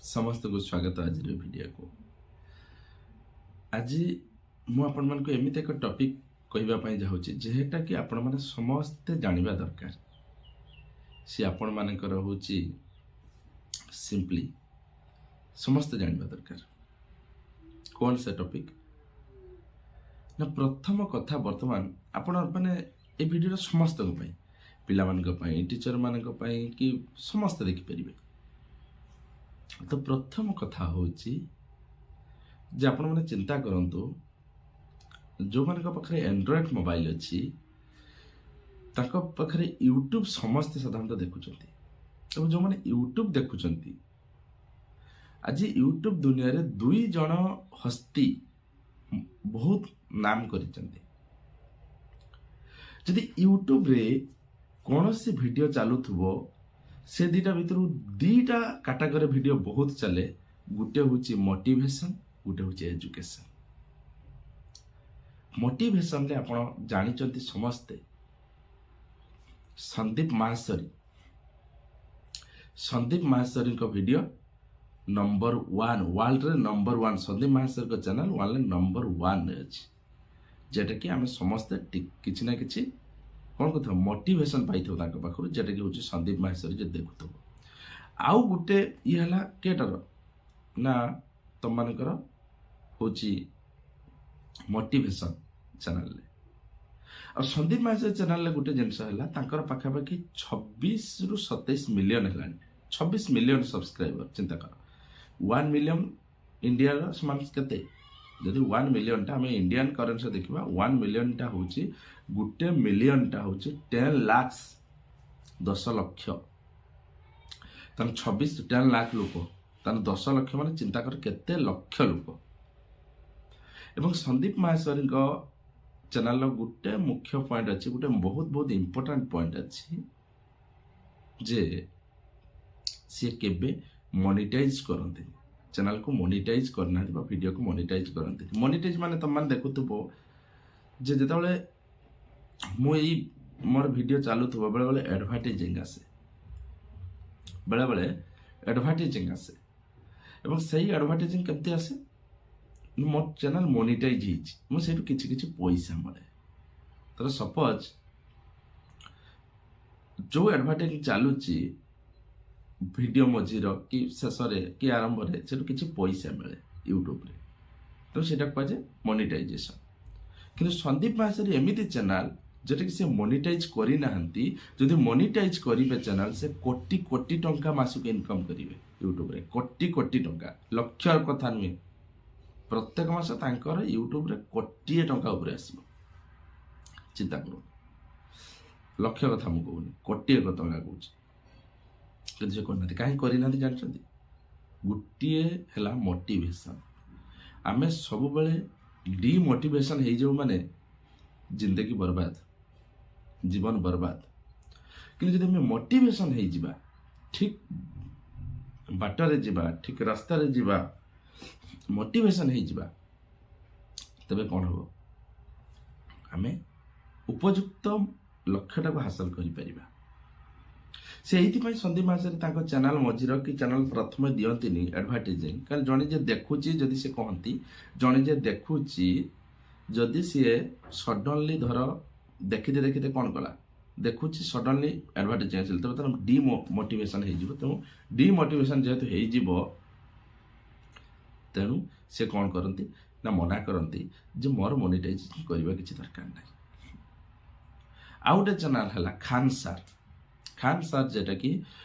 ସମସ୍ତଙ୍କୁ ସ୍ୱାଗତ ଆଜିର ଭିଡ଼ିଓକୁ। ଆଜି ମୁଁ ଆପଣମାନଙ୍କୁ ଏମିତି ଏକ ଟପିକ୍ କହିବା ପାଇଁ ଯାଉଛି, ଯେଉଁଟାକି ଆପଣମାନେ ସମସ୍ତେ ଜାଣିବା ଦରକାର। ସେ ଆପଣମାନଙ୍କର ହେଉଛି ସିମ୍ପଲି ସମସ୍ତେ ଜାଣିବା ଦରକାର। କ'ଣ ସେ ଟପିକ୍ ନା, ପ୍ରଥମ କଥା, ବର୍ତ୍ତମାନ ଆପଣ ମାନେ ଏ ଭିଡ଼ିଓଟା ସମସ୍ତଙ୍କ ପାଇଁ, ପିଲାମାନଙ୍କ ପାଇଁ, ଟିଚରମାନଙ୍କ ପାଇଁ କି ସମସ୍ତେ ଦେଖିପାରିବେ। ତ ପ୍ରଥମ କଥା ହେଉଛି ଯେ ଆପଣମାନେ ଚିନ୍ତା କରନ୍ତୁ, ଯେଉଁମାନଙ୍କ ପାଖରେ ଆଣ୍ଡ୍ରଏଡ଼୍ ମୋବାଇଲ ଅଛି, ତାଙ୍କ ପାଖରେ ୟୁଟ୍ୟୁବ୍ ସମସ୍ତେ ସାଧାରଣତଃ ଦେଖୁଛନ୍ତି ଏବଂ ଯେଉଁମାନେ ୟୁଟ୍ୟୁବ୍ ଦେଖୁଛନ୍ତି, ଆଜି ୟୁଟ୍ୟୁବ୍ ଦୁନିଆରେ ଦୁଇ ଜଣ ହସ୍ତି ବହୁତ ନାମ କରିଛନ୍ତି। ଯଦି ୟୁଟ୍ୟୁବରେ କୌଣସି ଭିଡ଼ିଓ ଚାଲୁଥିବ, ସେ ଦୁଇଟା ଭିତରୁ ଦୁଇଟା କାଟାଗୋରୀ ଭିଡ଼ିଓ ବହୁତ ଚାଲେ। ଗୋଟେ ହେଉଛି ମୋଟିଭେସନ୍, ଗୋଟେ ହେଉଛି ଏଜୁକେସନ୍। ମୋଟିଭେସନରେ ଆପଣ ଜାଣିଛନ୍ତି ସମସ୍ତେ ସନ୍ଦୀପ ମାହେଶ୍ୱରୀ। ସନ୍ଦୀପ ମାହେଶ୍ୱରୀଙ୍କ ଭିଡ଼ିଓ ନମ୍ବର ୱାନ୍, ୱାର୍ଲଡରେ ନମ୍ବର ୱାନ୍। ସନ୍ଦୀପ ମାହେଶ୍ୱରୀଙ୍କ ଚ୍ୟାନେଲ ୱାର୍ଲଡରେ ନମ୍ବର ୱାନ୍ରେ ଅଛି, ଯେଉଁଟାକି ଆମେ ସମସ୍ତେ କିଛି ନା କିଛି କ'ଣ କରୁଥିବ, ମୋଟିଭେସନ୍ ପାଇଥିବ ତାଙ୍କ ପାଖରୁ, ଯେଉଁଟାକି ହେଉଛି ସନ୍ଦୀପ ମାହେଶ୍ୱରୀ ଯଦି ଦେଖୁଥିବ। ଆଉ ଗୋଟେ ଇଏ ହେଲା କେଟାର ନା, ତମମାନଙ୍କର ହେଉଛି ମୋଟିଭେସନ୍ ଚ୍ୟାନେଲରେ। ଆଉ ସନ୍ଦୀପ ମାହେଶ୍ୱରୀ ଚ୍ୟାନେଲରେ ଗୋଟେ ଜିନିଷ ହେଲା, ତାଙ୍କର ପାଖାପାଖି 26ରୁ 27 ମିଲିୟନ ହେଲାଣି, 26 ମିଲିୟନ ସବସ୍କ୍ରାଇବର। ଚିନ୍ତା କର, 1 ମିଲିୟନ ଇଣ୍ଡିଆର ସମାନ କେତେ? ଯଦି 1 ମିଲିୟନଟା ଆମେ ଇଣ୍ଡିଆନ୍ କରେନ୍ସି ଦେଖିବା, 1 ମିଲିୟନଟା ହେଉଛି, ଗୋଟେ ମିଲିୟନଟା ହେଉଛି 10 ଲାକ୍ସ, 10 ଲକ୍ଷ। ତାହେଲେ 26, 10 ଲାଖ ଲୋକ, ତାହେଲେ 10 ଲକ୍ଷ ମାନେ ଚିନ୍ତା କର କେତେ ଲକ୍ଷ ଲୋକ। ଏବଂ ସନ୍ଦୀପ ମାହେଶ୍ୱରୀଙ୍କ ଚ୍ୟାନେଲର ଗୋଟେ ମୁଖ୍ୟ ପଏଣ୍ଟ ଅଛି, ଗୋଟେ ବହୁତ ବହୁତ ଇମ୍ପୋର୍ଟାଣ୍ଟ ପଏଣ୍ଟ ଅଛି ଯେ ସିଏ କେବେ ମନିଟାଇଜ୍ କରନ୍ତିନି, ଚ୍ୟାନେଲକୁ ମନିଟାଇଜ୍ କରିନାହାନ୍ତି ବା ଭିଡ଼ିଓକୁ ମନିଟାଇଜ୍ କରନ୍ତିନି। ମନିଟାଇଜ୍ ମାନେ ତମମାନେ ଦେଖୁଥିବ ଯେ ଯେତେବେଳେ ମୁଁ ଏଇ ମୋର ଭିଡ଼ିଓ ଚାଲୁଥିବ, ବେଳେବେଳେ ଆଡ଼ଭର୍ଟାଇଜିଂ ଆସେ, ବେଳେବେଳେ ଆଡ଼ଭର୍ଟାଇଜିଂ ଆସେ। ଏବଂ ସେଇ ଆଡ଼ଭର୍ଟାଇଜିଂ କେମିତି ଆସେ? ମୋ ଚ୍ୟାନେଲ ମନିଟାଇଜ୍ ହେଇଛି, ମୁଁ ସେଇଠୁ କିଛି କିଛି ପଇସା ମିଳେ। ତ ସପୋଜ ଯେଉଁ ଆଡ଼ଭର୍ଟାଇଜିଂ ଚାଲୁଛି ଭିଡ଼ିଓ ମଝିର କି ଶେଷରେ କି ଆରମ୍ଭରେ, ସେଠୁ କିଛି ପଇସା ମିଳେ ୟୁଟ୍ୟୁବରେ। ତ ସେଇଟା କୁହାଯାଏ ମନିଟାଇଜେସନ୍। କିନ୍ତୁ ସନ୍ଦୀପ ମାହେଶ୍ୱରୀ ଏମିତି ଚ୍ୟାନେଲ, ଯେଉଁଟାକି ସେ ମନିଟାଇଜ୍ କରିନାହାନ୍ତି। ଯଦି ମନିଟାଇଜ୍ କରିବେ ଚ୍ୟାନେଲ, ସେ କୋଟି କୋଟି ଟଙ୍କା ମାସକୁ ଇନକମ୍ କରିବେ ୟୁଟ୍ୟୁବରେ। କୋଟି କୋଟି ଟଙ୍କା, ଲକ୍ଷ କଥା ନୁହେଁ। ପ୍ରତ୍ୟେକ ମାସ ତାଙ୍କର ୟୁଟ୍ୟୁବରେ କୋଟିଏ ଟଙ୍କା ଉପରେ ଆସିବ। ଚିନ୍ତା କରନ୍ତୁ, ଲକ୍ଷ କଥା ମୁଁ କହୁନି, କୋଟିଏ ଟଙ୍କା କହୁଛି। କିନ୍ତୁ ସେ କରିନାହାନ୍ତି। କାହିଁକି କରିନାହାନ୍ତି ଜାଣିଛନ୍ତି? ଗୋଟିଏ ହେଲା ମୋଟିଭେସନ୍। ଆମେ ସବୁବେଳେ ଡିମୋଟିଭେସନ୍ ହେଇଯାଉ, ମାନେ ଜିନ୍ଦଗି ବର୍ବାଦ, ଜୀବନ ବର୍ବାଦ। କିନ୍ତୁ ଯଦି ଆମେ ମୋଟିଭେସନ୍ ହେଇଯିବା, ଠିକ୍ ବାଟରେ ଯିବା, ଠିକ୍ ରାସ୍ତାରେ ଯିବା, ମୋଟିଭେସନ୍ ହେଇଯିବା, ତେବେ କ'ଣ ହେବ? ଆମେ ଉପଯୁକ୍ତ ଲକ୍ଷ୍ୟଟାକୁ ହାସଲ କରିପାରିବା। ସେ ଏଇଥିପାଇଁ ସନ୍ଦୀପ ମାହେଶ୍ୱରୀ ତାଙ୍କ ଚ୍ୟାନେଲ ମଝିର କି ଚ୍ୟାନେଲ ପ୍ରଥମେ ଦିଅନ୍ତିନି ଆଡ଼ଭର୍ଟାଇଜିଂ। କାରଣ ଜଣେ ଯେ ଦେଖୁଛି, ଯଦି ସେ କହନ୍ତି, ଜଣେ ଯେ ଦେଖୁଛି, ଯଦି ସିଏ ସଡନଲି ଧର ଦେଖିତେ ଦେଖିତେ କ'ଣ କଲା, ଦେଖୁଛି, ସଡନଲି ଆଡ଼ଭର୍ଟାଇଜିଂ ଆସିଲା, ତେବେ ତାର ଡି ମୋଟିଭେସନ୍ ହେଇଯିବ। ତେଣୁ ଡିମୋଟିଭେସନ୍ ଯେହେତୁ ହେଇଯିବ, ତେଣୁ ସେ କ'ଣ କରନ୍ତି ନା, ମନା କରନ୍ତି ଯେ ମୋର ମନିଟାଇଜେସନ୍ କରିବା କିଛି ଦରକାର ନାହିଁ। ଆଉ ଗୋଟେ ଚ୍ୟାନେଲ ହେଲା ଖାନ୍ ସାର୍। ଖାନ୍ ସାର୍ ଯେଉଁଟାକି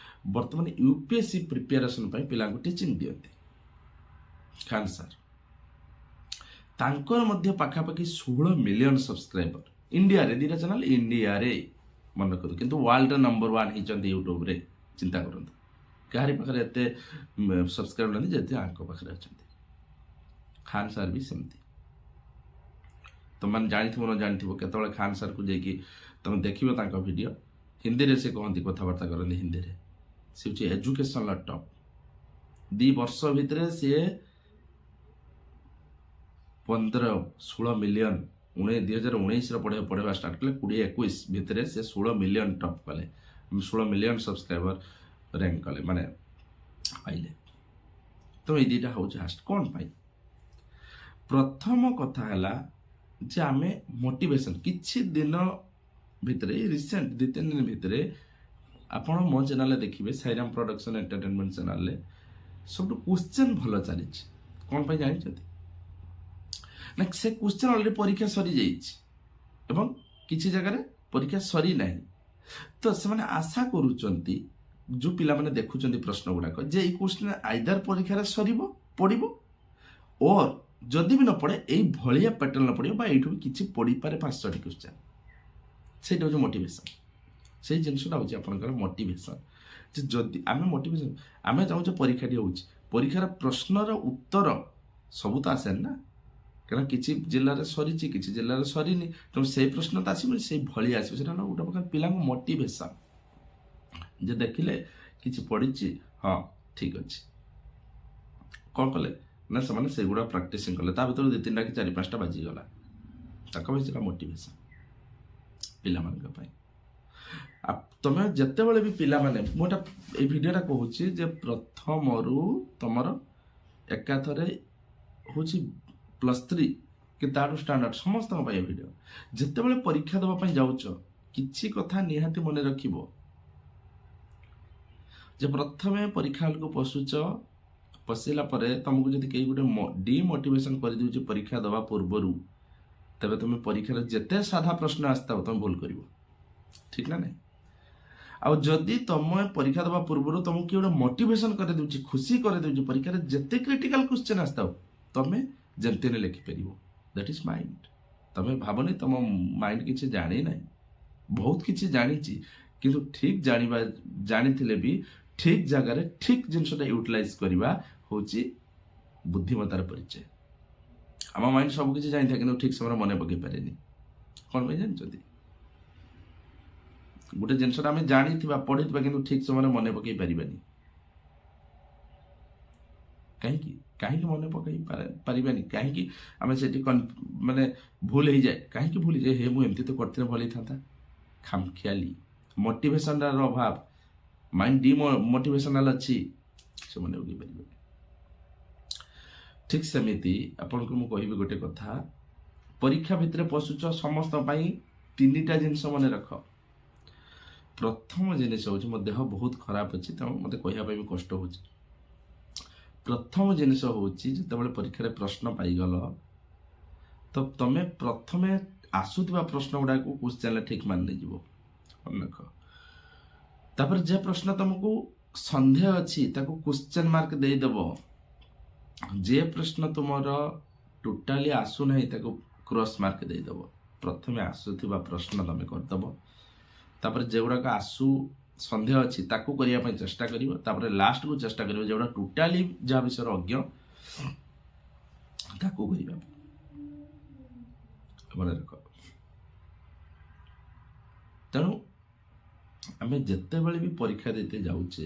ବର୍ତ୍ତମାନ ୟୁପିଏସ୍ସି ପ୍ରିପାରେସନ୍ ପାଇଁ ପିଲାଙ୍କୁ ଟିଚିଂ ଦିଅନ୍ତି ଖାନ୍ ସାର୍, ତାଙ୍କର ମଧ୍ୟ ପାଖାପାଖି 16 ମିଲିୟନ ସବସ୍କ୍ରାଇବର ଇଣ୍ଡିଆରେ। ଦୁଇଟା ଚ୍ୟାନେଲ ଇଣ୍ଡିଆରେ, ମନେ ରଖନ୍ତୁ, କିନ୍ତୁ ୱାର୍ଲଡର ନମ୍ବର ୱାନ୍ ହେଇଛନ୍ତି ୟୁଟ୍ୟୁବରେ। ଚିନ୍ତା କରନ୍ତୁ, କାହାରି ପାଖରେ ଏତେ ସବସ୍କ୍ରାଇବର ନାହାନ୍ତି ଯେତେ ୟାଙ୍କ ପାଖରେ ଅଛନ୍ତି। ଖାନ୍ ସାର୍ ବି ସେମିତି। ତୁମମାନେ ଜାଣିଥିବ ନ ଜାଣିଥିବ, କେତେବେଳେ ଖାନ୍ ସାର୍କୁ ଯାଇକି ତୁମେ ଦେଖିବ ତାଙ୍କ ଭିଡ଼ିଓ। ହିନ୍ଦୀରେ ସେ କହନ୍ତି, କଥାବାର୍ତ୍ତା କରନ୍ତି ହିନ୍ଦୀରେ। ସେ ହେଉଛି ଏଜୁକେସନର ଟପ୍। 2 ବର୍ଷ ଭିତରେ ସିଏ 15-16 ମିଲିୟନ, 2019ର ପଢ଼େଇବା ଷ୍ଟାର୍ଟ କଲେ, 2021 ଭିତରେ ସେ 16 ମିଲିୟନ ଟପ୍ କଲେ, 16 ମିଲିୟନ ସବସ୍କ୍ରାଇବର ର୍ୟାଙ୍କ କଲେ, ମାନେ ପାଇଲେ। ତ ଏଇ ଦୁଇଟା ହେଉଛି ହାଷ୍ଟ। କ'ଣ ପାଇଁ? ପ୍ରଥମ କଥା ହେଲା ଯେ ଆମେ ମୋଟିଭେସନ୍ କିଛି ଦିନ ଭିତରେ, ରିସେଣ୍ଟ 2-3 ଦିନ ଭିତରେ ଆପଣ ମୋ ଚ୍ୟାନେଲରେ ଦେଖିବେ, ସାଇରାମ ପ୍ରଡକ୍ସନ୍ ଏଣ୍ଟରଟେନମେଣ୍ଟ ଚ୍ୟାନେଲରେ ସବୁଠୁ କ୍ୱେଶ୍ଚନ୍ ଭଲ ଚାଲିଛି। କ'ଣ ପାଇଁ ଜାଣିଛନ୍ତି ନା? ସେ କ୍ୱେଶ୍ଚନ୍ ଅଲରେଡ଼ି ପରୀକ୍ଷା ସରିଯାଇଛି ଏବଂ କିଛି ଜାଗାରେ ପରୀକ୍ଷା ସରିନାହିଁ। ତ ସେମାନେ ଆଶା କରୁଛନ୍ତି, ଯେଉଁ ପିଲାମାନେ ଦେଖୁଛନ୍ତି ପ୍ରଶ୍ନ ଗୁଡ଼ାକ, ଯେ ଏଇ କ୍ୱେଶ୍ଚନ୍ ଆଇଦର ପରୀକ୍ଷାରେ ସରିବ, ପଡ଼ିବ, ଓର୍ ଯଦି ବି ନ ପଡ଼େ, ଏଇ ଭଳିଆ ପ୍ୟାଟର୍ନ ପଡ଼ିବ ବା ଏଇଠୁ ବି କିଛି ପଡ଼ିପାରେ, 5-6ଟି କ୍ୱେଶ୍ଚନ୍। ସେଇଟା ହେଉଛି ମୋଟିଭେସନ୍। ସେଇ ଜିନିଷଟା ହେଉଛି ଆପଣଙ୍କର ମୋଟିଭେସନ୍, ଯେ ଯଦି ଆମେ ମୋଟିଭେସନ୍, ଆମେ ଚାହୁଁଛେ ପରୀକ୍ଷାଟି ହେଉଛି, ପରୀକ୍ଷାର ପ୍ରଶ୍ନର ଉତ୍ତର ସବୁ ତ ଆସେନି ନା, କାରଣ କିଛି ଜିଲ୍ଲାରେ ସରିଛି, କିଛି ଜିଲ୍ଲାରେ ସରିନି। ତେଣୁ ସେଇ ପ୍ରଶ୍ନ ତ ଆସିବନି, ସେଇ ଭଳି ଆସିବ। ସେଇଟା ହେଲା ଗୋଟେ ପ୍ରକାର ପିଲାଙ୍କୁ ମୋଟିଭେସନ୍ ଯେ ଦେଖିଲେ କିଛି ପଡ଼ିଛି, ହଁ ଠିକ୍ ଅଛି। କ'ଣ କଲେ ନା, ସେମାନେ ସେଗୁଡ଼ା ପ୍ରାକ୍ଟିସିଂ କଲେ, ତା ଭିତରୁ 2-3ଟା କି 4-5ଟା ବାଜିଗଲା। ତାଙ୍କ ପାଇଁ ସେଇଟା ମୋଟିଭେସନ୍ ପିଲାମାନଙ୍କ ପାଇଁ। ଆଉ ତମେ ଯେତେବେଳେ ବି ପିଲାମାନେ, ମୁଁ ଏଟା ଏଇ ଭିଡ଼ିଓଟା କହୁଛି ଯେ ପ୍ରଥମରୁ ତମର ଏକାଥରେ ହେଉଛି +3 କି ତାଠୁ ଷ୍ଟାଣ୍ଡାର୍ଡ, ସମସ୍ତଙ୍କ ପାଇଁ ଏ ଭିଡ଼ିଓ। ଯେତେବେଳେ ପରୀକ୍ଷା ଦେବା ପାଇଁ ଯାଉଛ, କିଛି କଥା ନିହାତି ମନେ ରଖିବ ଯେ ପ୍ରଥମେ ପରୀକ୍ଷା ହଲକୁ ପଶୁଛ, ପଶିଲା ପରେ ତମକୁ ଯଦି କେହି ଗୋଟେ ଡିମୋଟିଭେସନ୍ କରିଦେଉଛି ପରୀକ୍ଷା ଦେବା ପୂର୍ବରୁ, ତେବେ ତୁମେ ପରୀକ୍ଷାରେ ଯେତେ ସାଧା ପ୍ରଶ୍ନ ଆସିଥାଉ, ତମେ ଭୁଲ କରିବ। ଠିକ୍ ନା ନାହିଁ? ଆଉ ଯଦି ତମେ ପରୀକ୍ଷା ଦେବା ପୂର୍ବରୁ ତମକୁ କିଏ ଗୋଟେ ମୋଟିଭେସନ୍ କରିଦେଉଛି, ଖୁସି କରିଦେଉଛି, ପରୀକ୍ଷାରେ ଯେତେ କ୍ରିଟିକାଲ କ୍ୱେଶ୍ଚନ୍ ଆସିଥାଉ, ତମେ ଯେମିତି ହେଲେ ଲେଖିପାରିବ। That is mind. ତମେ ଭାବନି ତମ ମାଇଣ୍ଡ କିଛି ଜାଣି ନାହିଁ। ବହୁତ କିଛି ଜାଣିଛି, କିନ୍ତୁ ଠିକ୍ ଜାଣିବା, ଜାଣିଥିଲେ ବି ଠିକ୍ ଜାଗାରେ ଠିକ୍ ଜିନିଷଟା ୟୁଟିଲାଇଜ୍ କରିବା ହେଉଛି ବୁଦ୍ଧିମତାର ପରିଚୟ। ଆମ ମାଇଣ୍ଡ ସବୁ କିଛି ଜାଣିଥାଏ, କିନ୍ତୁ ଠିକ୍ ସମୟରେ ମନେ ପକେଇ ପାରେନି। କ'ଣ ପାଇଁ ଜାଣିଛନ୍ତି? ଗୋଟେ ଜିନିଷଟା ଆମେ ଜାଣିଥିବା, ପଢିଥିବା, କିନ୍ତୁ ଠିକ୍ ସମୟରେ ମନେ ପକେଇ ପାରିବାନି। କାହିଁକି? କାହିଁକି ମନେ ପକେଇ ପାରିବାନି? କାହିଁକି ଆମେ ସେଠି ମାନେ ଭୁଲ ହେଇଯାଏ? କାହିଁକି ଭୁଲ ହେଇଯାଏ? ହେ, ମୁଁ ଏମିତି ତ କରିଥିଲେ ଭଲ ହେଇଥାନ୍ତା। ଖାମଖିଆଲି, ମୋଟିଭେସନର ଅଭାବ, ମାଇଣ୍ଡ ଡି ମୋଟିଭେସନାଲ ଅଛି, ସେ ମନେ ପକେଇ ପାରିବେନି। ଠିକ୍ ସେମିତି ଆପଣଙ୍କୁ ମୁଁ କହିବି ଗୋଟେ କଥା। ପରୀକ୍ଷା ଭିତରେ ପଶୁଛ, ସମସ୍ତଙ୍କ ପାଇଁ ତିନିଟା ଜିନିଷ ମନେ ରଖ। ପ୍ରଥମ ଜିନିଷ ହେଉଛି, ମୋ ଦେହ ବହୁତ ଖରାପ ଅଛି, ତେଣୁ ମୋତେ କହିବା ପାଇଁ ବି କଷ୍ଟ ହେଉଛି। ପ୍ରଥମ ଜିନିଷ ହେଉଛି, ଯେତେବେଳେ ପରୀକ୍ଷାରେ ପ୍ରଶ୍ନ ପାଇଗଲ, ତ ତମେ ପ୍ରଥମେ ଆସୁଥିବା ପ୍ରଶ୍ନ ଗୁଡ଼ାକୁ କ୍ୱେଶ୍ଚନରେ ଠିକ୍ ମାନି ନେଇଯିବ, ମନେ ରଖ। ତାପରେ ଯେ ପ୍ରଶ୍ନ ତମକୁ ସନ୍ଦେହ ଅଛି, ତାକୁ କ୍ୱେଶ୍ଚନ ମାର୍କ ଦେଇଦେବ। ଯେ ପ୍ରଶ୍ନ ତୁମର ଟୋଟାଲି ଆସୁନାହିଁ, ତାକୁ କ୍ରସ୍ ମାର୍କ ଦେଇଦେବ। ପ୍ରଥମେ ଆସୁଥିବା ପ୍ରଶ୍ନ ତମେ କରିଦେବ। ତାପରେ ଯେଗୁଡ଼ାକ ଆସୁ ସନ୍ଦେହ ଅଛି, ତାକୁ କରିବା ପାଇଁ ଚେଷ୍ଟା କରିବ। ତାପରେ ଲାଷ୍ଟକୁ ଚେଷ୍ଟା କରିବ ଯେଉଁଟା ଟୋଟାଲି ଯାହା ବିଷୟରେ ଅଜ୍ଞ, ତାକୁ କରିବା ପାଇଁ। ମନେ ରଖ। ତେଣୁ ଆମେ ଯେତେବେଳେ ବି ପରୀକ୍ଷା ଦେଇତେ ଯାଉଛେ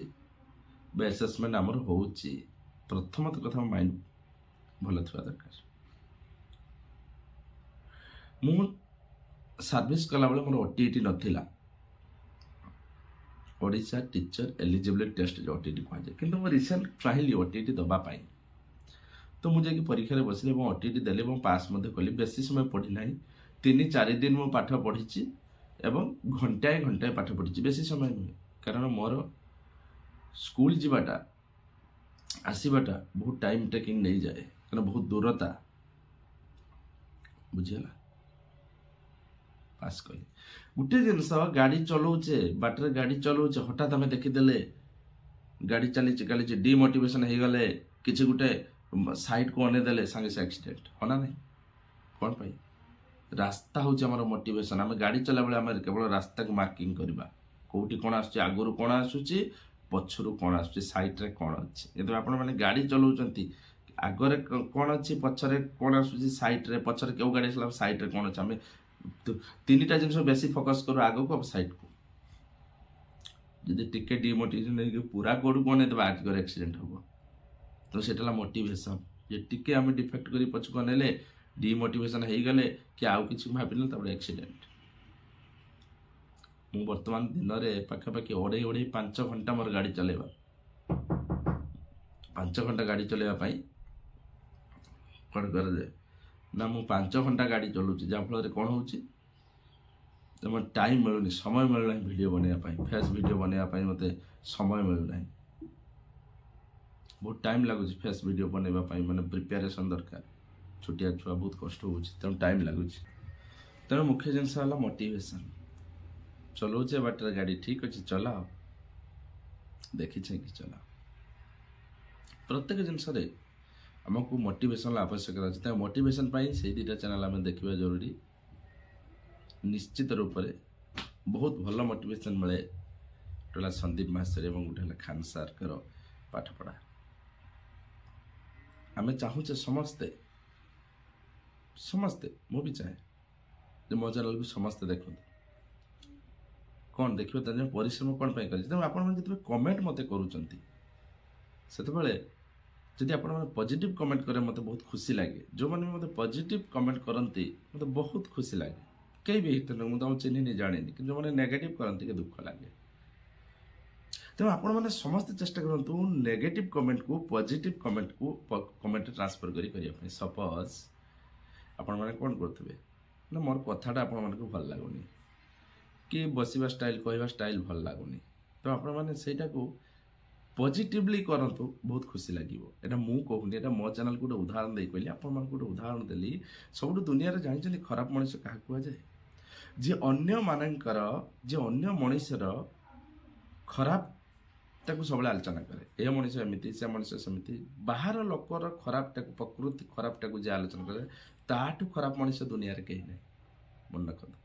ବା ଆସେସମେଣ୍ଟ ଆମର ହେଉଛି, ପ୍ରଥମତଃ କଥା ମାଇଣ୍ଡ ଭଲ ଥିବା ଦରକାର। ମୁଁ ସର୍ଭିସ୍ କଲାବେଳେ ମୋର ଓଟିଇଟି ନଥିଲା, ଓଡ଼ିଶା ଟିଚର ଏଲିଜିବିଲିଟି ଟେଷ୍ଟ, ଯେଉଁ ଓଟିଇଟି କୁହାଯାଏ। କିନ୍ତୁ ମୁଁ ରିସେଣ୍ଟ ଚାହିଁଲି ଓଟିଇଟି ଦେବା ପାଇଁ, ତ ମୁଁ ଯାଇକି ପରୀକ୍ଷାରେ ବସିଲି ଏବଂ ଓଟିଇଟି ଦେଲି ଏବଂ ପାସ୍ ମଧ୍ୟ କଲି। ବେଶୀ ସମୟ ପଢ଼ି ନାହିଁ, 3-4 ଦିନ ମୁଁ ପାଠ ପଢ଼ିଛି ଏବଂ ଘଣ୍ଟାଏ ଘଣ୍ଟାଏ ପାଠ ପଢ଼ିଛି, ବେଶୀ ସମୟ ନୁହେଁ। କାରଣ ମୋର ସ୍କୁଲ ଯିବାଟା ଆସିବାଟା ବହୁତ ଟାଇମ୍ ଟେକିଂ ନେଇଯାଏ, କାରଣ ବହୁତ ଦୂରତା। ବୁଝିହେଲା? ପାସ୍ କଲି। ଗୋଟେ ଜିନିଷ, ଗାଡ଼ି ଚଲଉଛେ, ବାଟରେ ଗାଡ଼ି ଚଲଉଛେ, ହଠାତ୍ ଆମେ ଦେଖିଦେଲେ ଗାଡ଼ି ଚାଲିଛି ଚାଲିଛି, ଡିମୋଟିଭେସନ୍ ହେଇଗଲେ, କିଛି ଗୋଟେ ସାଇଡ଼କୁ ଅନେଇ ଦେଲେ, ସାଙ୍ଗେ ସାଙ୍ଗେ ଆକ୍ସିଡେଣ୍ଟ। ହଁ ନା ନାହିଁ? କ'ଣ ପାଇଁ? ରାସ୍ତା ହେଉଛି ଆମର ମୋଟିଭେସନ୍। ଆମେ ଗାଡ଼ି ଚଲାବେଳେ ଆମେ କେବଳ ରାସ୍ତାକୁ ମାର୍କିଂ କରିବା, କେଉଁଠି କ'ଣ ଆସୁଛି, ଆଗରୁ କ'ଣ ଆସୁଛି, ପଛରୁ କ'ଣ ଆସୁଛି, ସାଇଡ଼ରେ କ'ଣ ଅଛି। ଯେତେବେଳେ ଆପଣମାନେ ଗାଡ଼ି ଚଲାଉଛନ୍ତି, ଆଗରେ କ'ଣ ଅଛି, ପଛରେ କ'ଣ ଆସୁଛି, ସାଇଡ଼ରେ, ପଛରେ କେଉଁ ଗାଡ଼ି ଆସିଲା, ସାଇଡ଼ରେ କ'ଣ ଅଛି, ଆମେ ତିନିଟା ଜିନିଷ ବେଶୀ ଫୋକସ୍ କରୁ, ଆଗକୁ ଆଉ ସାଇଡ଼କୁ। ଯଦି ଟିକେ ଡିମୋଟିଭେସନ୍ ହେଇକି ପୁରା ଗୋଡ଼କୁ ଅନେଇଦେବା, ଆଗରେ ଆକ୍ସିଡେଣ୍ଟ ହେବ। ତ ସେଇଟା ହେଲା ମୋଟିଭେସନ୍, ଯେ ଟିକେ ଆମେ ଡିଫେକ୍ଟ କରି ପଛକୁ ଅନେଇଲେ, ଡିମୋଟିଭେସନ୍ ହେଇଗଲେ କି ଆଉ କିଛି ଭାବିଲେ, ତାପରେ ଆକ୍ସିଡେଣ୍ଟ। ମୁଁ ବର୍ତ୍ତମାନ ଦିନରେ ପାଖାପାଖି ଅଢ଼େଇ 5 ଘଣ୍ଟା ମୋର ଗାଡ଼ି ଚଲେଇବା। 5 ଘଣ୍ଟା ଗାଡ଼ି ଚଲାଇବା ପାଇଁ କ'ଣ କରାଯାଏ ନା, ମୁଁ 5 ଘଣ୍ଟା ଗାଡ଼ି ଚଲାଉଛି, ଯାହାଫଳରେ କ'ଣ ହେଉଛି, ମୋର ଟାଇମ୍ ମିଳୁନି, ସମୟ ମିଳୁନାହିଁ ଭିଡ଼ିଓ ବନେଇବା ପାଇଁ। ଫ୍ରେଶ୍ ଭିଡ଼ିଓ ବନେଇବା ପାଇଁ ମୋତେ ସମୟ ମିଳୁନାହିଁ। ବହୁତ ଟାଇମ୍ ଲାଗୁଛି ଫ୍ରେଶ୍ ଭିଡ଼ିଓ ବନେଇବା ପାଇଁ, ମାନେ ପ୍ରିପାରେସନ୍ ଦରକାର। ଛୋଟିଆ ଛୁଆ, ବହୁତ କଷ୍ଟ ହେଉଛି, ତେଣୁ ଟାଇମ୍ ଲାଗୁଛି। ତେଣୁ ମୁଖ୍ୟ ଜିନିଷ ହେଲା ମୋଟିଭେସନ୍। ଚଲାଉଛେ ବାଟରେ ଗାଡ଼ି, ଠିକ୍ ଅଛି, ଚଲାଅ, ଦେଖି ଚାହିଁକି ଚଲାଅ। ପ୍ରତ୍ୟେକ ଜିନିଷରେ ଆମକୁ ମୋଟିଭେସନ୍ର ଆବଶ୍ୟକତା ଅଛି। ତେଣୁ ମୋଟିଭେସନ୍ ପାଇଁ ସେଇ 2ଟା ଚ୍ୟାନେଲ୍ ଆମେ ଦେଖିବା ଜରୁରୀ। ନିଶ୍ଚିତ ରୂପରେ ବହୁତ ଭଲ ମୋଟିଭେସନ୍ ମିଳେ। ଗୋଟେ ହେଲା ସନ୍ଦୀପ ମାଷ୍ଟର ଏବଂ ଗୋଟେ ହେଲା ଖାନ ସାର୍ଙ୍କର ପାଠପଢ଼ା। ଆମେ ଚାହୁଁଛେ ସମସ୍ତେ, ସମସ୍ତେ, ମୁଁ ବି ଚାହେଁ ଯେ ମୋ ଚ୍ୟାନେଲକୁ ସମସ୍ତେ ଦେଖନ୍ତୁ। କ'ଣ ଦେଖିବେ ତା ପରିଶ୍ରମ କ'ଣ ପାଇଁ କରିଛି। ତେଣୁ ଆପଣମାନେ ଯେତେବେଳେ କମେଣ୍ଟ ମୋତେ କରୁଛନ୍ତି, ସେତେବେଳେ ଯଦି ଆପଣମାନେ ପଜିଟିଭ୍ କମେଣ୍ଟ କରେ, ମୋତେ ବହୁତ ଖୁସି ଲାଗେ। ଯେଉଁମାନେ ବି ମୋତେ ପଜିଟିଭ୍ କମେଣ୍ଟ କରନ୍ତି, ମୋତେ ବହୁତ ଖୁସି ଲାଗେ। କେହି ବି ହେଇଥାନ୍ତୁ, ମୁଁ ତାଙ୍କୁ ଚିହ୍ନିନି, ଜାଣିନି। କିନ୍ତୁ ଯେଉଁମାନେ ନେଗେଟିଭ୍ କରନ୍ତି, ଟିକେ ଦୁଃଖ ଲାଗେ। ତେଣୁ ଆପଣମାନେ ସମସ୍ତେ ଚେଷ୍ଟା କରନ୍ତୁ ନେଗେଟିଭ୍ କମେଣ୍ଟକୁ ପଜିଟିଭ୍ କମେଣ୍ଟ ଟ୍ରାନ୍ସଫର୍ କରି କରିବା ପାଇଁ। ସପୋଜ୍ ଆପଣମାନେ କ'ଣ କରୁଥିବେ ନା, ମୋର କଥାଟା ଆପଣମାନଙ୍କୁ ଭଲ ଲାଗୁନି କି ବସିବା ଷ୍ଟାଇଲ୍, କହିବା ଷ୍ଟାଇଲ୍ ଭଲ ଲାଗୁନି, ତ ଆପଣମାନେ ସେଇଟାକୁ ପଜିଟିଭଲି କରନ୍ତୁ, ବହୁତ ଖୁସି ଲାଗିବ। ଏଇଟା ମୁଁ କହୁନି, ଏଇଟା ମୋ ଚ୍ୟାନେଲକୁ ଗୋଟେ ଉଦାହରଣ ଦେଇ କହିଲି, ଆପଣମାନଙ୍କୁ ଗୋଟେ ଉଦାହରଣ ଦେଲି। ସବୁଠୁ ଦୁନିଆରେ ଜାଣିଛନ୍ତି ଖରାପ ମଣିଷ କାହାକୁ କୁହାଯାଏ? ଯିଏ ଅନ୍ୟମାନଙ୍କର, ଯିଏ ଅନ୍ୟ ମଣିଷର ଖରାପ ତାକୁ ସବୁବେଳେ ଆଲୋଚନା କରେ। ଏ ମଣିଷ ଏମିତି, ସେ ମଣିଷ ସେମିତି। ବାହାର ଲୋକର ଖରାପଟାକୁ, ପ୍ରକୃତି ଖରାପଟାକୁ ଯିଏ ଆଲୋଚନା କରେ, ତାଠୁ ଖରାପ ମଣିଷ ଦୁନିଆରେ କେହି ନାହିଁ। ମନେ ରଖନ୍ତୁ,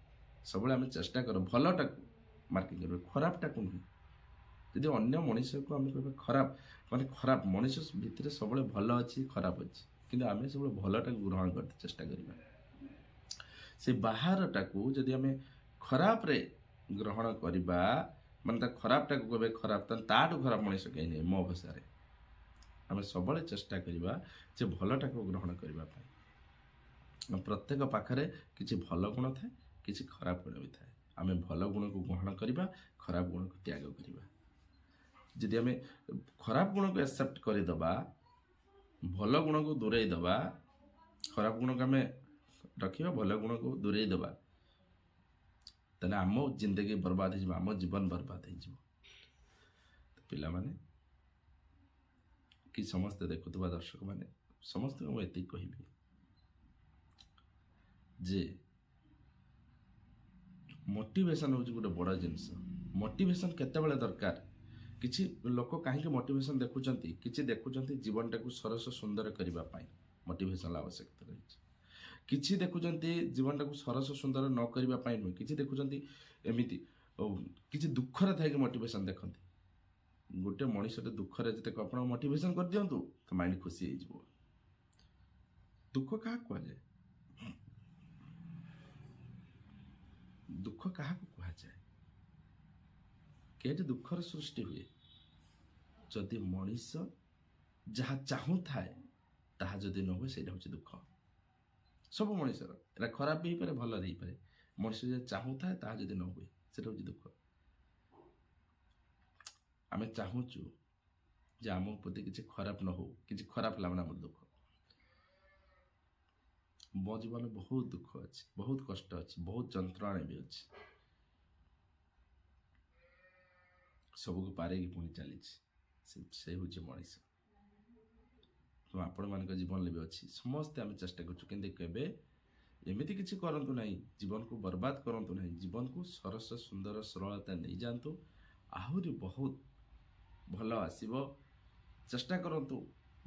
ସବୁବେଳେ ଆମେ ଚେଷ୍ଟା କର ଭଲଟାକୁ ମାର୍କିଂ କରିବା, ଖରାପଟାକୁ ନୁହେଁ। ଯଦି ଅନ୍ୟ ମଣିଷକୁ ଆମେ କହିବା ଖରାପ, ମାନେ ଖରାପ ମଣିଷ ଭିତରେ ସବୁବେଳେ ଭଲ ଅଛି, ଖରାପ ଅଛି, କିନ୍ତୁ ଆମେ ସବୁବେଳେ ଭଲଟାକୁ ଗ୍ରହଣ କରିବାକୁ ଚେଷ୍ଟା କରିବା। ସେ ବାହାରଟାକୁ ଯଦି ଆମେ ଖରାପରେ ଗ୍ରହଣ କରିବା, ମାନେ ତା ଖରାପଟାକୁ କହିବେ ଖରାପ, ତାହେଲେ ତାଠୁ ଖରାପ ମଣିଷ କେହି ନାହିଁ ମୋ ଭାଷାରେ। ଆମେ ସବୁବେଳେ ଚେଷ୍ଟା କରିବା ଯେ ଭଲଟାକୁ ଗ୍ରହଣ କରିବା ପାଇଁ। ପ୍ରତ୍ୟେକ ପାଖରେ କିଛି ଭଲ ଗୁଣ ଥାଏ, କିଛି ଖରାପ ଗୁଣ ବି ଥାଏ। ଆମେ ଭଲ ଗୁଣକୁ ଗ୍ରହଣ କରିବା, ଖରାପ ଗୁଣକୁ ତ୍ୟାଗ କରିବା। ଯଦି ଆମେ ଖରାପ ଗୁଣକୁ ଆକ୍ସେପ୍ଟ କରିଦେବା, ଭଲ ଗୁଣକୁ ଦୂରେଇ ଦେବା, ଖରାପ ଗୁଣକୁ ଆମେ ରଖିବା, ଭଲ ଗୁଣକୁ ଦୂରେଇ ଦେବା, ତାହେଲେ ଆମ ଜିନ୍ଦଗି ବର୍ବାଦ ହେଇଯିବ, ଆମ ଜୀବନ ବର୍ବାଦ ହେଇଯିବ। ତ ପିଲାମାନେ କି ସମସ୍ତେ ଦେଖୁଥିବା ଦର୍ଶକମାନେ, ସମସ୍ତଙ୍କୁ ମୁଁ ଏତିକି କହିବି ଯେ ମୋଟିଭେସନ୍ ହେଉଛି ଗୋଟେ ବଡ଼ ଜିନିଷ। ମୋଟିଭେସନ୍ କେତେବେଳେ ଦରକାର? କିଛି ଲୋକ କାହିଁକି ମୋଟିଭେସନ୍ ଦେଖୁଛନ୍ତି? କିଛି ଦେଖୁଛନ୍ତି ଜୀବନଟାକୁ ସରସ ସୁନ୍ଦର କରିବା ପାଇଁ ମୋଟିଭେସନ୍ର ଆବଶ୍ୟକତା ରହିଛି। କିଛି ଦେଖୁଛନ୍ତି ଜୀବନଟାକୁ ସରସ ସୁନ୍ଦର ନ କରିବା ପାଇଁ ନୁହେଁ। କିଛି ଦେଖୁଛନ୍ତି ଏମିତି, କିଛି ଦୁଃଖରେ ଥାଇକି ମୋଟିଭେସନ୍ ଦେଖନ୍ତି। ଗୋଟେ ମଣିଷଟେ ଦୁଃଖରେ ଯେତେ, ଆପଣ ମୋଟିଭେସନ୍ କରିଦିଅନ୍ତୁ ତ ମାଇଣ୍ଡ ଖୁସି ହେଇଯିବ। ଦୁଃଖ କାହାକୁ କୁହାଯାଏ? ଦୁଃଖ କାହାକୁ କୁହାଯାଏ? କେଠି ଦୁଃଖର ସୃଷ୍ଟି ହୁଏ? ଯଦି ମଣିଷ ଯାହା ଚାହୁଁଥାଏ ତାହା ଯଦି ନ ହୁଏ, ସେଇଟା ହେଉଛି ଦୁଃଖ। ସବୁ ମଣିଷର ଏଇଟା ଖରାପ ବି ହେଇପାରେ, ଭଲ ବି ହେଇପାରେ। ମଣିଷ ଯାହା ଚାହୁଁଥାଏ ତାହା ଯଦି ନ ହୁଏ, ସେଇଟା ହେଉଛି ଦୁଃଖ। ଆମେ ଚାହୁଁଛୁ ଯେ ଆମ ପ୍ରତି କିଛି ଖରାପ ନ ହଉ। କିଛି ଖରାପ ହେଲା ମାନେ ଆମର ଦୁଃଖ। ମୋ ଜୀବନରେ ବହୁତ ଦୁଃଖ ଅଛି, ବହୁତ କଷ୍ଟ ଅଛି, ବହୁତ ଯନ୍ତ୍ରଣା ବି ଅଛି। ସବୁକୁ ପାରେଇକି ପୁଣି ଚାଲିଛି। ସେ ହେଉଛି ମଣିଷ। ତ ଆପଣମାନଙ୍କ ଜୀବନରେ ବି ଅଛି। ସମସ୍ତେ ଆମେ ଚେଷ୍ଟା କରୁଛୁ, କିନ୍ତୁ କେବେ ଏମିତି କିଛି କରନ୍ତୁ ନାହିଁ, ଜୀବନକୁ ବର୍ବାଦ କରନ୍ତୁ ନାହିଁ। ଜୀବନକୁ ସରସ ସୁନ୍ଦର ସରଳତା ନେଇଯାଆନ୍ତୁ, ଆହୁରି ବହୁତ ଭଲ ଆସିବ। ଚେଷ୍ଟା କରନ୍ତୁ।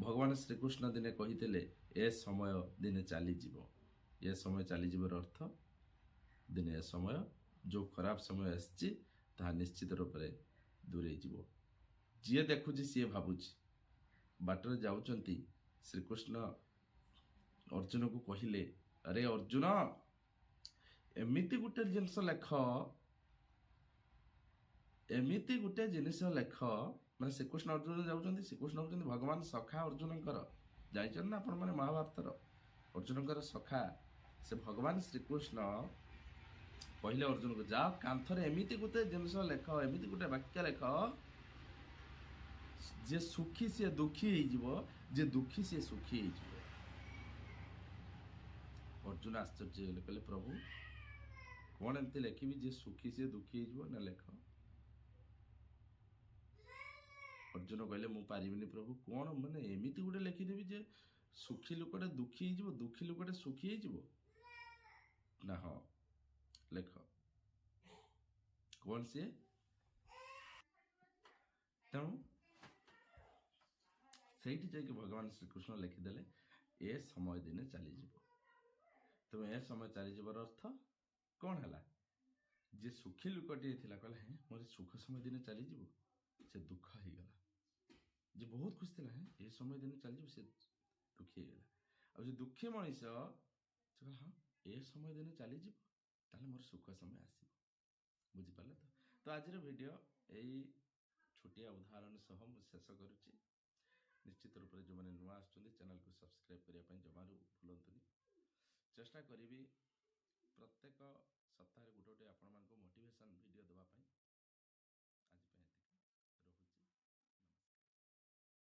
ଭଗବାନ ଶ୍ରୀକୃଷ୍ଣ ଦିନେ କହିଥିଲେ, ଏ ସମୟ ଦିନେ ଚାଲିଯିବ। ଏ ସମୟ ଚାଲିଯିବାର ଅର୍ଥ ଦିନେ ଏ ସମୟ, ଯେଉଁ ଖରାପ ସମୟ ଆସିଛି, ତାହା ନିଶ୍ଚିତ ରୂପରେ ଦୂରେଇ ଯିବ। ଯିଏ ଦେଖୁଛି ସିଏ ଭାବୁଛି। ବାଟରେ ଯାଉଛନ୍ତି ଶ୍ରୀକୃଷ୍ଣ, ଅର୍ଜୁନକୁ କହିଲେ, ଆରେ ଅର୍ଜୁନ, ଏମିତି ଗୋଟେ ଜିନିଷ ଲେଖ, ଏମିତି ଗୋଟେ ଜିନିଷ ଲେଖ। ମାନେ ଶ୍ରୀକୃଷ୍ଣ ଅର୍ଜୁନ ଯାଉଛନ୍ତି। ଶ୍ରୀକୃଷ୍ଣ ହେଉଛନ୍ତି ଭଗବାନ ସଖା ଅର୍ଜୁନଙ୍କର। ଜାଣିଛନ୍ତି ନା ଆପଣମାନେ ମହାଭାରତର? ଅର୍ଜୁନଙ୍କର ସଖା ସେ ଭଗବାନ ଶ୍ରୀକୃଷ୍ଣ। କହିଲେ ଅର୍ଜୁନକୁ, ଯାଅ କାନ୍ଥରେ ଏମିତି ଗୋଟେ ଜିନିଷ ଲେଖ, ଏମିତି ଗୋଟେ ବାକ୍ୟ ଲେଖ, ଯେ ସୁଖୀ ସିଏ ଦୁଃଖୀ ହେଇଯିବ, ଯେ ଦୁଃଖୀ ସିଏ ସୁଖୀ ହେଇଯିବ। ଅର୍ଜୁନ ଆଶ୍ଚର୍ଯ୍ୟ ହେଇଗଲେ, କହିଲେ ପ୍ରଭୁ କ'ଣ ଏମିତି ଲେଖିବି ଯେ ସୁଖୀ ସିଏ ଦୁଃଖୀ ହେଇଯିବ? ନା ଲେଖ। ଅର୍ଜୁନ କହିଲେ ମୁଁ ପାରିବିନି ପ୍ରଭୁ, କ'ଣ ମାନେ ଏମିତି ଗୋଟେ ଲେଖିଦେବି ଯେ ସୁଖୀ ଲୋକଟା ଦୁଃଖୀ ହେଇଯିବ, ଦୁଃଖୀ ଲୋକଟା ସୁଖୀ ହେଇଯିବ? ନା ହଁ ଲେଖ। କ'ଣ ସିଏ? ତେଣୁ ସେଇଠି ଯାଇକି ଭଗବାନ ଶ୍ରୀକୃଷ୍ଣ ଲେଖିଦେଲେ ଏ ସମୟ ଦିନେ ଚାଲିଯିବ। ତେଣୁ ଏ ସମୟ ଚାଲିଯିବାର ଅର୍ଥ କ'ଣ ହେଲା? ଯେ ସୁଖୀ ଲୋକଟିଏ ଥିଲା କହିଲା ହେଁ ମୋର ସୁଖ ସମୟ ଦିନେ ଚାଲିଯିବ, ସେ ଦୁଃଖ ହେଇଗଲା। ଯେ ବହୁତ ଖୁସି ଥିଲା, ହେଁ ଏ ସମୟ ଦିନେ ଚାଲିଯିବ, ସେ ଦୁଃଖୀ ହେଇଗଲା। ଆଉ ଯେ ଦୁଃଖୀ ମଣିଷ ସେ କହିଲା ହଁ ଏ ସମୟ ଦିନେ ଚାଲିଯିବ, ତାହେଲେ ମୋର ସୁଖ ସମୟ ଆସିବ। ବୁଝିପାରିଲେ ତ? ତ ଆଜିର ଭିଡ଼ିଓ ଏଇ ଛୋଟିଆ ଉଦାହରଣ ସହ ମୁଁ ଶେଷ କରୁଛି। ନିଶ୍ଚିତ ରୂପରେ ଯେଉଁମାନେ ନୂଆ ଆସୁଛନ୍ତି ଚ୍ୟାନେଲକୁ ସବସ୍କ୍ରାଇବ୍ କରିବା ପାଇଁ ଜମାରୁ ଭୁଲନ୍ତୁନି। ଚେଷ୍ଟା କରିବି ପ୍ରତ୍ୟେକ ସପ୍ତାହରେ ଗୋଟେ ଗୋଟେ ଆପଣମାନଙ୍କୁ ମୋଟିଭେସନ୍ ଭିଡ଼ିଓ ଦେବା ପାଇଁ।